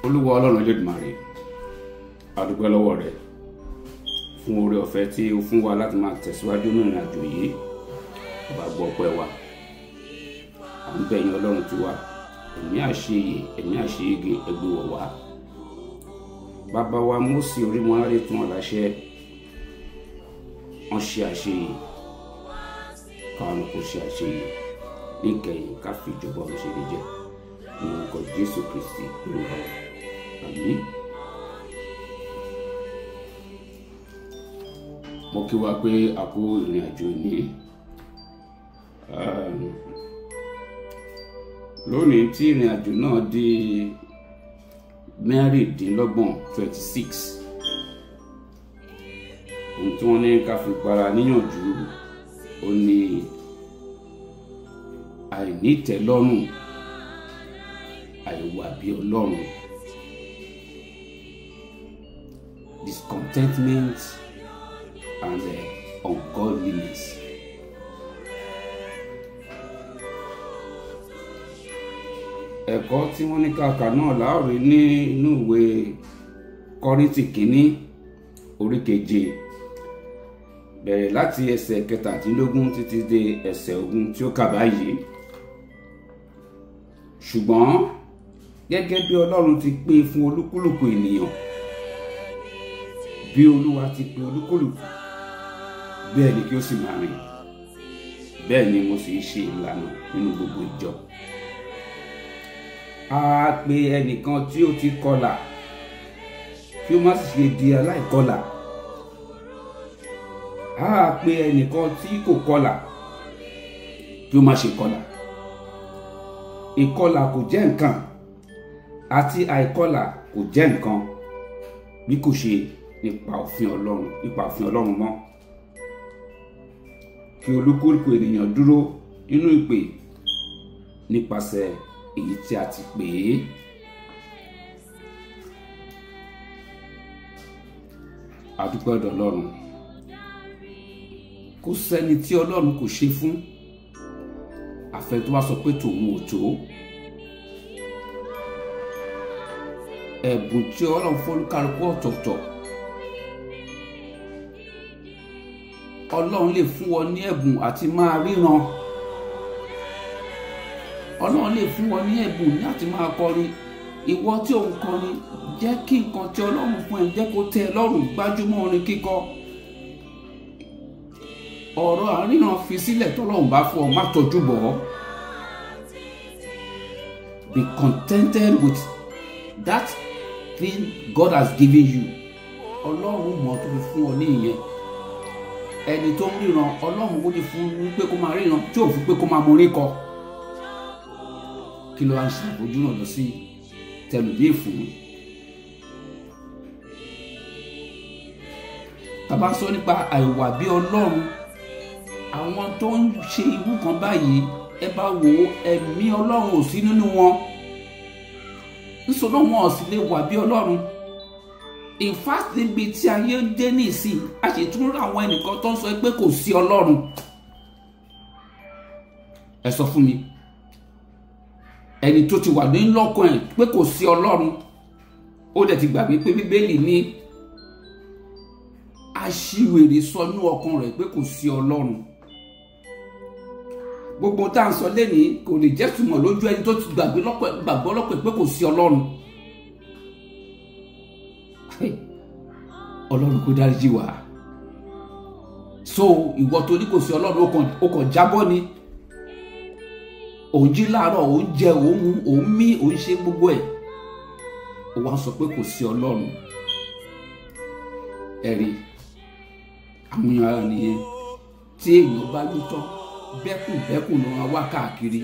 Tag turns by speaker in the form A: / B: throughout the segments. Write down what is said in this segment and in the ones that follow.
A: Olúwa Ọlọ́run Elédùmarè, a dúpẹ́ lọ́wọ́ rẹ fún oore ọ̀fẹ́ tí o fún wa láti máa tẹ̀síwájú nínú ìrìn àjò yìí. Bàbá, gbọ́ ọpẹ́ wa. À ń bẹ̀ yín, Ọlọ́run tiwa, ẹ̀mí àṣeyè, ẹ̀mí àṣeyege, ẹgbẹ́ wọ̀ wá. Bàbá wa Mósè Orímọládé tún aláṣẹ wọn ṣe àṣeyè, káwọn kò ṣe àṣeyè níkẹyìn, ká fi ìjọba ọ̀run ṣe lè jẹ ní orúkọ Jésù Kristi Olúwa wa, àmín. Mo kí wa pé a kú ìrìn àjò ní lónìí tí ìrìn àjò náà di 26, 26. Ohun tí wọ́n ní ká fi para níyànjú ó ní àìnítẹ́lọ́rùn, àìwà bí Ọlọ́run, discontentment and ungodliness. Ẹ̀kọ́ tí wọ́n ní ká kà náà láòrí ní inú ìwé Kọ́ríńtì kínní orí 7, bẹ̀rẹ̀ láti ẹsẹ̀ 17 títí dé ẹsẹ̀ 20 tí ó kà báyìí. Ṣùgbọ́n gẹ́gẹ́ bí Ọlọ́run ti pín fún olúkúlùkù ènìyàn, bí Olúwa ti pín olúkúlùkù, bẹ́ẹ̀ ni kí ó sì máa rìn. Bẹ́ẹ̀ ni mo sì ṣe ìlànà nínú gbogbo ìjọ. A pe ẹnìkan tí ó ti kọlà kí ó má sì ṣe di aláìkọlà. A pe ẹnìkan tí kò kọlà kí ó má ṣe kọlà. Ìkọlà kò jẹ́ nǹkan àti àìkọlà kò jẹ́ nǹkan bí kò ṣe nípa òfin Ọlọ́run, nípa òfin Ọlọ́run mọ́. Kí olúkúlùkù ènìyàn dúró nínú ìpè nípasẹ̀ èyí tí a ti pè é. A dúpẹ́ ọ̀dọ̀ Ọlọ́run. Kò sẹ́ni tí Ọlọ́run kò ṣe fún, àfẹ́ tó wá sọ pé tòun ò tó. Ẹ̀bùn tí Ọlọ́run fún olúkálùkù ọ̀tọ̀ọ̀tọ̀. Ọlọ́run lè fún ọ ní ẹ̀bùn àti máa ríran. Ọlọ́run lè fún ọ ní ẹ̀bùn láti máa kọrin. Ìwọ tí ò ń kọrin, jẹ́ kí nǹkan tí Ọlọ́run fún ẹ jẹ́ kó tẹ́ ẹ lọ́rùn, gbájúmọ́ orin kíkọ. Ọ̀rọ̀ àríran fi sílẹ̀, tọ́lọ́run bá fún ọ, má tọ́jú bọ̀ ọ́. Be contented with that thing God has given you. Ọlọ́run mọ̀ tó fi fún ọ ní ìyẹn. Ẹni tó ń ríran, Ọlọ́run ó ní fún un pé kó máa ríran, tí ò fún pé kó máa mọ orin kọ. Kí ló wá ń ṣàbójú náà lọ sí tẹlifíì fún? Tàbá sọ nípa àìwà bí Ọlọ́run, àwọn tó ń ṣe irú kan báyìí, ẹ bá wò ó, ẹ̀mí Ọlọ́run ò sí nínú wọn, nítorí wọn ò sì lè wà bí Ọlọ́run. In fact, níbi tí ayé dé nísìn, a sì tún rí àwọn ẹnìkan tó ń sọ pé kò sí Ọlọ́run. Ẹ sọ fún mi, ẹni tó ti wà ní lọ́kàn ẹ̀ pé kò sí Ọlọ́run, ó dẹ̀ ti gbàgbé pé Bíbélì ní aṣiwèrè sọ ní ọkàn rẹ̀ pé kò sí Ọlọ́run. Gbogbo tá à ń sọ lẹ́nìí kò lè jẹ́ túmọ̀ lójú ẹni tó ti gbàgbọ́ lọ́kàn pé kò sí Ọlọ́run. Ọlọ́run kò dáríjì wá. So ìwọ tó ní kò sí Ọlọ́run, ó kàn jábọ́ ni. Òun jí láàárọ̀, òun jẹ, òun mu, òun mí, òun ṣe gbogbo ẹ̀, ó wá sọ pé kò sí Ọlọ́run. Ẹ̀rí àwọn èèyàn ara nìyẹn. Tí èèyàn bá ló tán, bẹ́kùnbẹ́kùn ló máa wá káàkiri.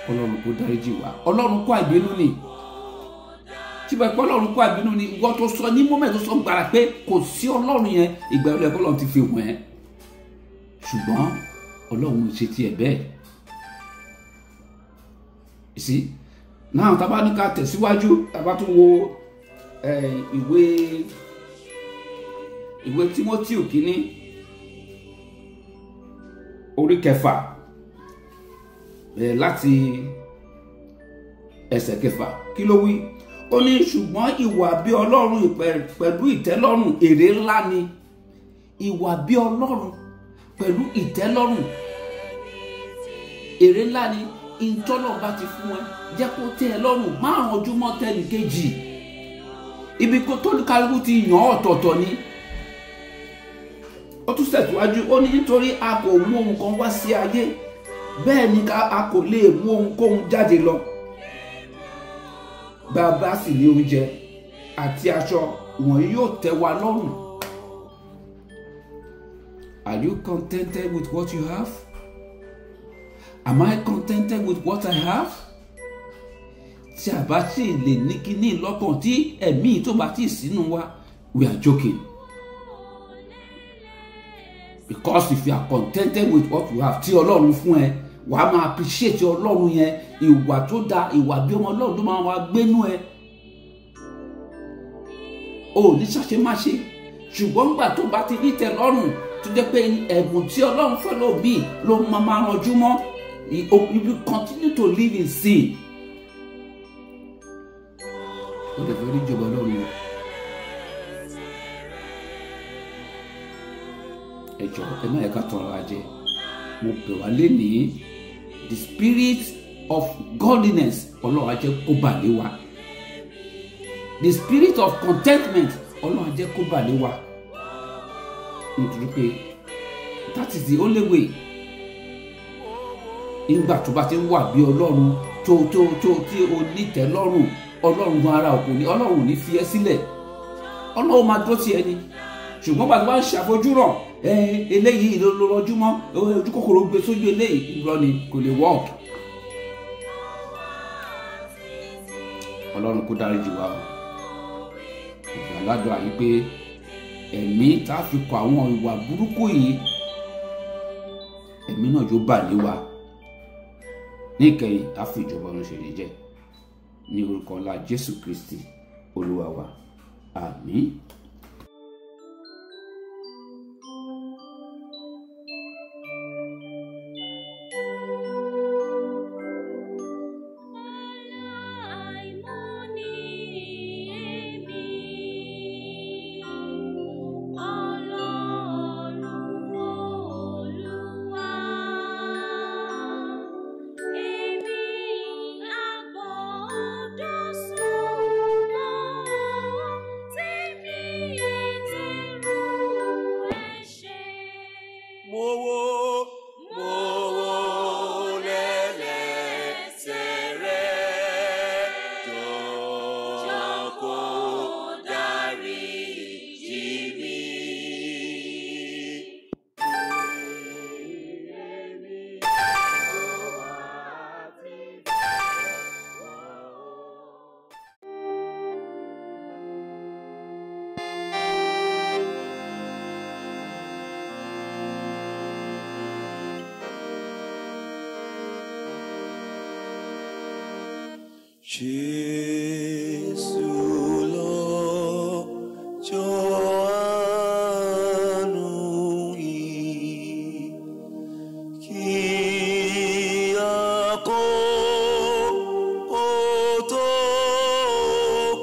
A: Ọlọ́run kò dáríjì wá. Ọlọ́run kó àìbínú ni. Tí bá pẹ́ Ọlọ́run kó àìbínú ni, ìwọ tó sọ ní mọ́mẹ́ tó sọ gbàrà pé kò sí Ọlọ́run yẹn, ìgbà ìlú ẹ̀kọ́ Ọlọ́run ti fi wọ̀n ẹ́. Ṣùgbọ́n Ọlọ́run ṣe tiẹ̀ bẹ́ẹ̀. Sí náà, tá bá ní ká tẹ̀síwájú, tá bá tún wo ìwé Tímótì kínní orí 6, bẹ̀rẹ̀ láti ẹsẹ̀ ẹsẹ̀ kẹfà, kí ló wí? Ó ní ṣùgbọ́n ìwà bí Ọlọ́run pẹ̀lú ìtẹ́lọ́rùn èrè ńlá ni. Ìwà bí Ọlọ́run pẹ̀lú ìtẹ́lọ́rùn èrè ńlá ni. Ìtọ́lọ́run bá ti fún ẹ, jẹ́ kó tẹ́ ẹ lọ́rùn, má ranjú mọ́ tẹnìkejì. Ibi kó tó kálukú ti yàn ọ̀tọ̀ọ̀tọ̀ ni. Ó tún tẹ̀síwájú, ó ní nítorí a kò mú ohun kan wá sí ayé, bẹ́ẹ̀ ni a kò lè mú ohunkóhun jáde lọ. Bàbá sì ní oúnjẹ àti aṣọ, wọ̀nyí yóò tẹ́ wa lọ́rùn. Are you contented with what you have? Am I contented with what I have? Tí a bá sì lè ní kíní lọ́kàn tí ẹ̀mí tó bá ti sínú wa, we are joking. Because if you are contented with what you have, tí Ọlọ́run fún ẹ, wà á máa appreciate Ọlọ́run yẹn, ìwà tó da, ìwà bí ọmọ Ọlọ́run tó máa wá gbénú ẹ. O ò ní ṣàṣe má ṣe. Ṣùgbọ́n nígbà tó bá ti nítẹ́ lọ́rùn, tó jẹ́ pé ẹ̀bùn tí Ọlọ́run fẹ́ lómi ló máa ranjú mọ́, you will continue to live in sin. Ó lè fẹ́ rí ìjọba Ọlọ́run. Ẹ jọ̀ọ́, ẹ má yẹ ká tọrọ ajẹ. Mo bẹ̀ wá lénìí, the spirit of godliness, Ọlọ́run á jẹ́ kó bà lé wa. The spirit of contentment, Ọlọ́run á jẹ́ kó bà lé wa. Nítorí pé that is the only way. Nígbà tó bá ti ń wà bí Ọlọ́run tó tó tó tí o nítẹ́lọ́rùn, Ọlọ́run gan ara òkú ni, Ọlọ́run ò ní fi ẹ́ sílẹ̀. Ọlọ́run máa dúró tì ẹ́ ni. Ṣùgbọ́n bàtí wọ́n ń ṣàfojúràn, eléyìí ló rọjú mọ́, ojú kòkòrò gbé sójú eléyìí, irọ́ ni, kò lè work. Ọlọ́run kó dáríjì wá o. Ìgbà ládùúgbò yìí pé ẹ̀mí tá a fi kọ àwọn ìwà burúkú yìí, ẹ̀mí náà yóò bà lé wa. Ní ìkẹyìn, a fi ìjọba ọ̀run ṣèrè jẹ. Ní orúkọ ńlá Jésù Kristi Olúwa wa. Àmín.
B: Jésù lọ́jọ́ àánú yìí, kí àkókò tó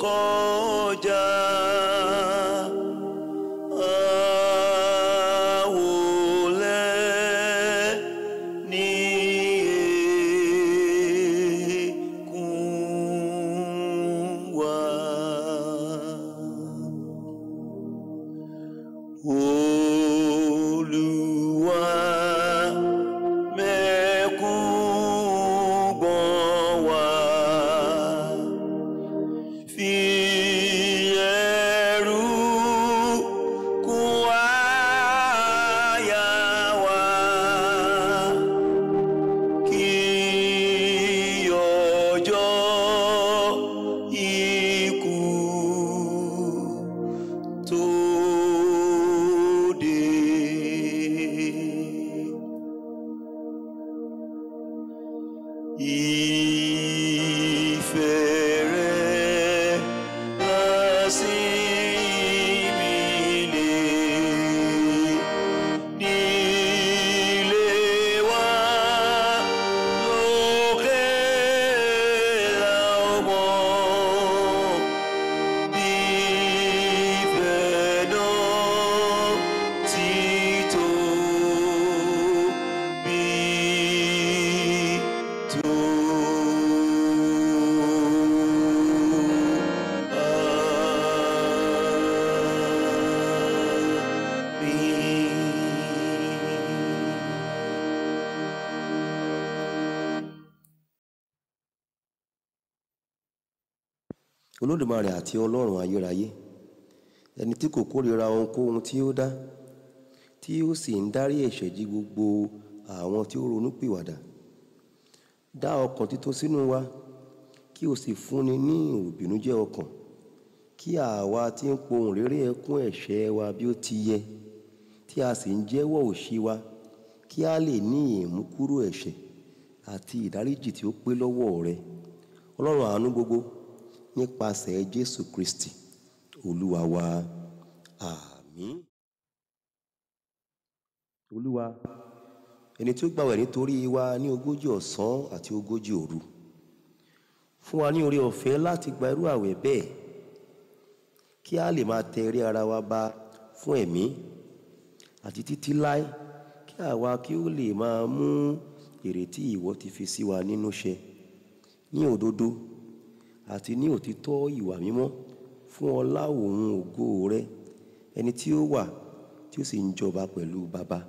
B: kọjá, àwòlẹ́ ní èkún.
C: Olódùmarè àti Ọlọ́run ayérayé, ẹni tí kò kórìíra ohunkóhun tí ó dá, tí ó sì ń dárí ẹ̀ṣẹ̀ jì gbogbo àwọn tí ó ronúpìwàdà, dá ọkàn títun sínú wa, kí o sì fúnni ní ìbìnújẹ́ ọkàn, kí àwa tí ń pohùn réré ẹkún ẹ̀ṣẹ̀ wa bí ó ti yẹ, tí a sì ń jẹ́wọ́ òṣì wa, kí a lè ní ìmúkúrò ẹ̀ṣẹ̀ àti ìdáríjì tí ó pé lọ́wọ́ rẹ, Ọlọ́run àánú gbogbo, nípasẹ̀ Jésù Kristi Olúwa wa. Àmín. Olúwa, ẹni tí ó gbàwẹ̀ nítorí wa ní 40 ọ̀sán àti 40 òru, fún wa ní oore ọ̀fẹ́ láti gba irú àwẹ̀ bẹ́ẹ̀, kí a lè máa tẹ eré ara wa ba fún ẹ̀mí àti títí láé, kí àwa kí ó lè máa mú ìrètí ìwọ ti fi sí wa nínú ṣẹ ní òdodo àti ní òtítọ́ ìwà mímọ́, fún ọlá òun ògo rẹ, ẹni tí ó wà tí ó sì ń jọba pẹ̀lú Baba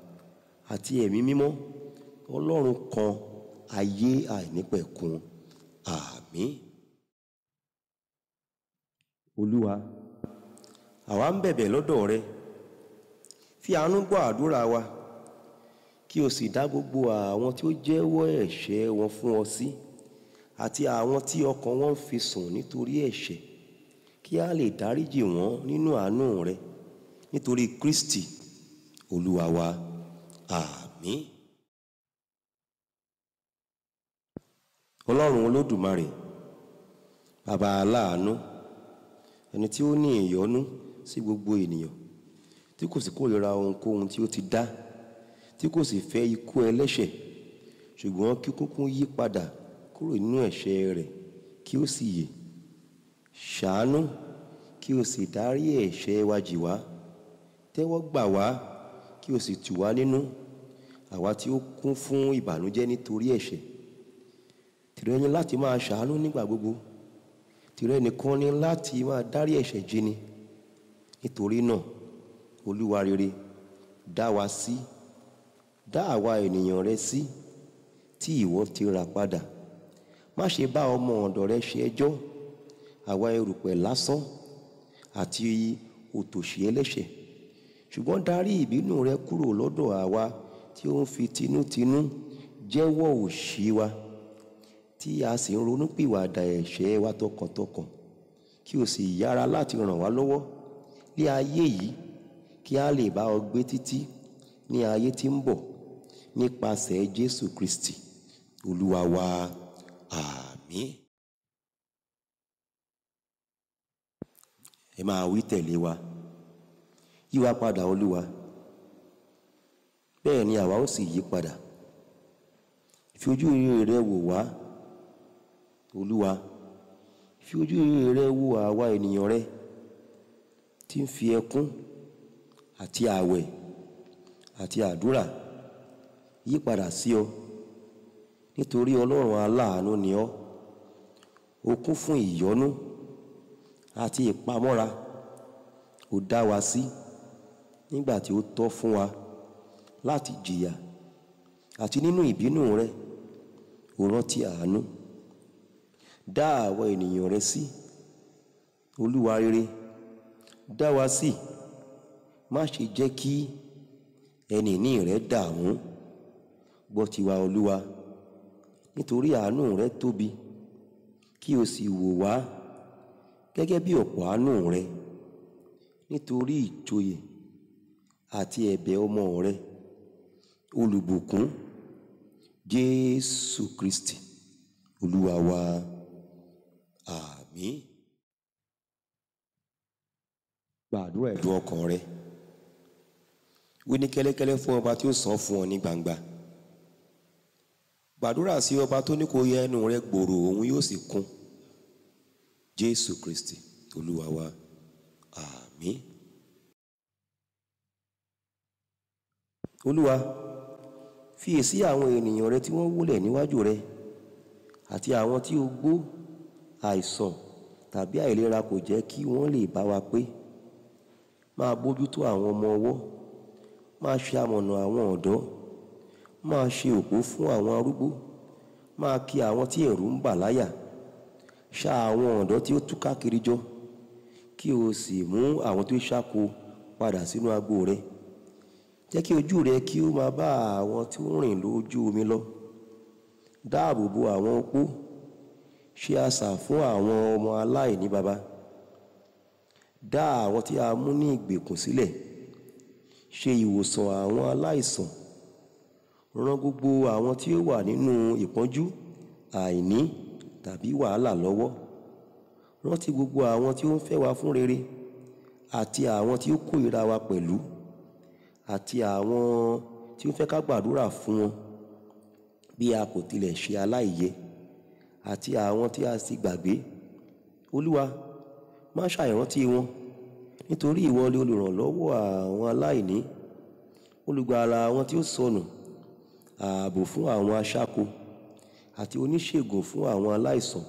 C: àti Ẹ̀mí Mímọ́, Ọlọ́run kan, ayé àìnípẹ̀kun. Àmín. Olúwa, àwa ń bẹ̀bẹ̀ lọ́dọ̀ rẹ, fi àánú gbọ́ àdúrà wa, kí o sì dá gbogbo àwọn tí ó jẹ́wọ́ ẹ̀ṣẹ̀ wọn fún ọ sí, àti àwọn tí ọkàn wọn ń fi sùn nítorí ẹ̀ṣẹ̀, kí a lè dáríjì wọ́n nínú àánú rẹ, nítorí Kristi Olúwa wa. Àmín. Ọlọ́run Olódùmarè, Baba aláàánú, ẹni tí ó ní ìyọ́nú sí gbogbo ènìyàn, tí kò sì kórìíra ohunkóhun tí ó ti dá, tí kò sì fẹ́ ikú ẹlẹ́ṣẹ̀, ṣùgbọ́n kí kúkú yí padà kúrò nínú ẹ̀ṣẹ̀ rẹ̀ kí ó sì yè, ṣàánú kí o sì dárí ẹ̀ṣẹ̀ wa jì wá, tẹ́wọ́ gbà wá kí o sì tù wá nínú, àwa tí ó kún fún ìbànújẹ́ nítorí ẹ̀ṣẹ̀. Tìrẹ ni láti máa ṣàánú nígbà gbogbo, tìrẹ nìkan ni láti máa dárí ẹ̀ṣẹ̀ jì ni. Nítorí náà, Olúwa rere, dá wa sí, dá àwa ènìyàn rẹ sí, tí ìwọ ti rà padà. Má ṣe bá ọmọ ọ̀dọ̀ rẹ ṣe ẹjọ́, àwa erùpẹ̀ lásán àti òtòṣì ẹlẹ́ṣẹ̀, ṣùgbọ́n darí ìbínú rẹ kúrò lọ́dọ̀ àwa tí ó ń fi tinútinú jẹ́wọ́ òṣì wa, tí a sì ń ronúpìwàdà ẹ̀ṣẹ̀ wa tọkàntọkàn, kí o sì yára láti ràn wá lọ́wọ́ ní ayé yìí, kí a lè bá ọ gbé títí ní ayé tí ń bọ̀, nípasẹ̀ Jésù Kristi Olúwa wa. Àmín. Ẹ máa wí tẹ̀lé wa: yí wa padà, Olúwa, bẹ́ẹ̀ ni àwa ó sì yí padà. Fi ojú rere rẹ wò wá, Olúwa, fi ojú rere rẹ wò àwa ènìyàn rẹ tí ń fi ẹkún àti ààwẹ̀ àti àdúrà yí padà sí ọ, nítorí Ọlọ́run aláàánú ni ọ́, ó kún fún ìyọ́nú àti ìpamọ́ra, ó dá wa sí nígbà tí ó tọ́ fún wa láti jìyà, àti nínú ìbínú rẹ ó rántí àánú. Dá àwọn ènìyàn rẹ sí, Olúwa rere, dá wa sí, má ṣe jẹ́ kí ẹni ìní rẹ dààmú. Gbọ́ tiwa, Olúwa, nítorí àánú rẹ tóbi, kí o sì wò wá gẹ́gẹ́ bí ọ̀pọ̀ àánú rẹ, nítorí ìjòyè àti ẹ̀bẹ̀ ọmọ rẹ, olùbùkún Jésù Kristi Olúwa wa. Àmín. Gbàdúrà ẹ̀dùn ọkàn rẹ. Wí ní kẹ́lẹ́kẹ́lẹ́ fún ọba tí ó sàn fún ọ ní gbangba. Gbàdúrà sí ọba tó ní kó yẹ ẹnu rẹ gbòòrò, òun yóò sì kún. Jésù Kristi Olúwa wa. Àmín. Olúwa, fiyèsí àwọn ènìyàn rẹ tí wọ́n wólẹ̀ níwájú rẹ, àti àwọn tí ó gbó, àìsàn tàbí àìlera kò jẹ́ kí wọ́n lè bá wa pé. Máa bójútó àwọn ọmọ ọwọ́, máa ṣe amọ̀nà àwọn ọ̀dọ́, máa ṣe òpó fún àwọn arúgbó, máa kí àwọn tí ẹ̀rù ń bà láyà. Ṣà àwọn ọ̀dọ́ tí ó túká kiri jọ, kí o sì mú àwọn tí ó ṣáko padà sínú agbo rẹ. Jẹ́ kí ojú rẹ kí ó máa bá àwọn tí ó rìn lójú omi lọ. Dáàbò bo àwọn opó, ṣe asà fún àwọn ọmọ aláìní baba. Dá àwọn tí a mú ní ìgbèkùn sílẹ̀, ṣe ìwòsàn àwọn aláìsàn. Ràn gbogbo àwọn tí ó wà nínú ìpọ́njú, àìní tàbí wàhálà lọ́wọ́. Rántí gbogbo àwọn tí ó ń fẹ́ wa fún rere àti àwọn tí ó kórìíra wa pẹ̀lú, àti àwọn tí ó fẹ́ ká gbàdúrà fún wọn bí a kò tilẹ̀ ṣe aláìyẹ, àti àwọn tí a sì gbàgbé. Olúwa, má ṣàìrántí wọn, nítorí ìwọ ni olùrànlọ́wọ́ àwọn aláìní, olùgbàlà àwọn tí ó sọnù, ààbò fún àwọn aṣáko, àti oníṣègùn fún àwọn aláìsàn.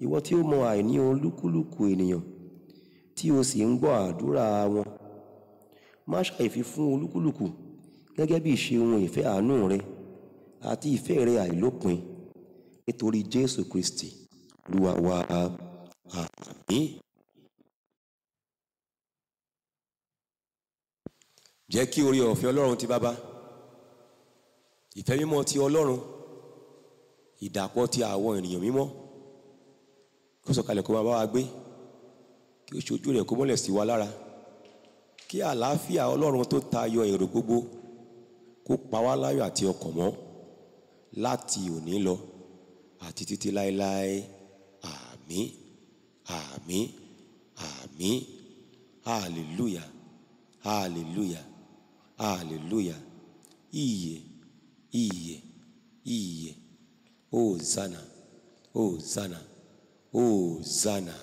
C: Ìwọ tí ó mọ àìní olúkúlùkù ènìyàn, tí o sì ń gbọ́ àdúrà wọn. Má ṣàìfi fún olúkúlùkù gẹ́gẹ́ bí ìṣe ohun ìfẹ́ àánú rẹ àti ìfẹ́ rẹ àìlópin, nítorí Jésù Kristi Olúwa wa. Àmín. Jẹ́ kí oore ọ̀fẹ́ Ọlọ́run ti Baba, ìfẹ́ mímọ́ ti Ọlọ́run, ìdàpọ̀ ti àwọn ènìyàn mímọ́, kó sọ̀kalẹ̀ kó máa bá wa gbé, kí ó ṣojú rẹ̀ kó mọ́lẹ̀ sí wa lára, kí àlàáfíà Ọlọ́run tó tayọ èrò gbogbo kó pa wá láyọ̀ àti ọkàn mọ́ láti òní lọ àti títí láéláé. Àmín, àmín, àmín. Hallelujah, hallelujah, hallelujah. Ìyè, ìyè, ìyè. Hosanna, Hosanna, Hosanna.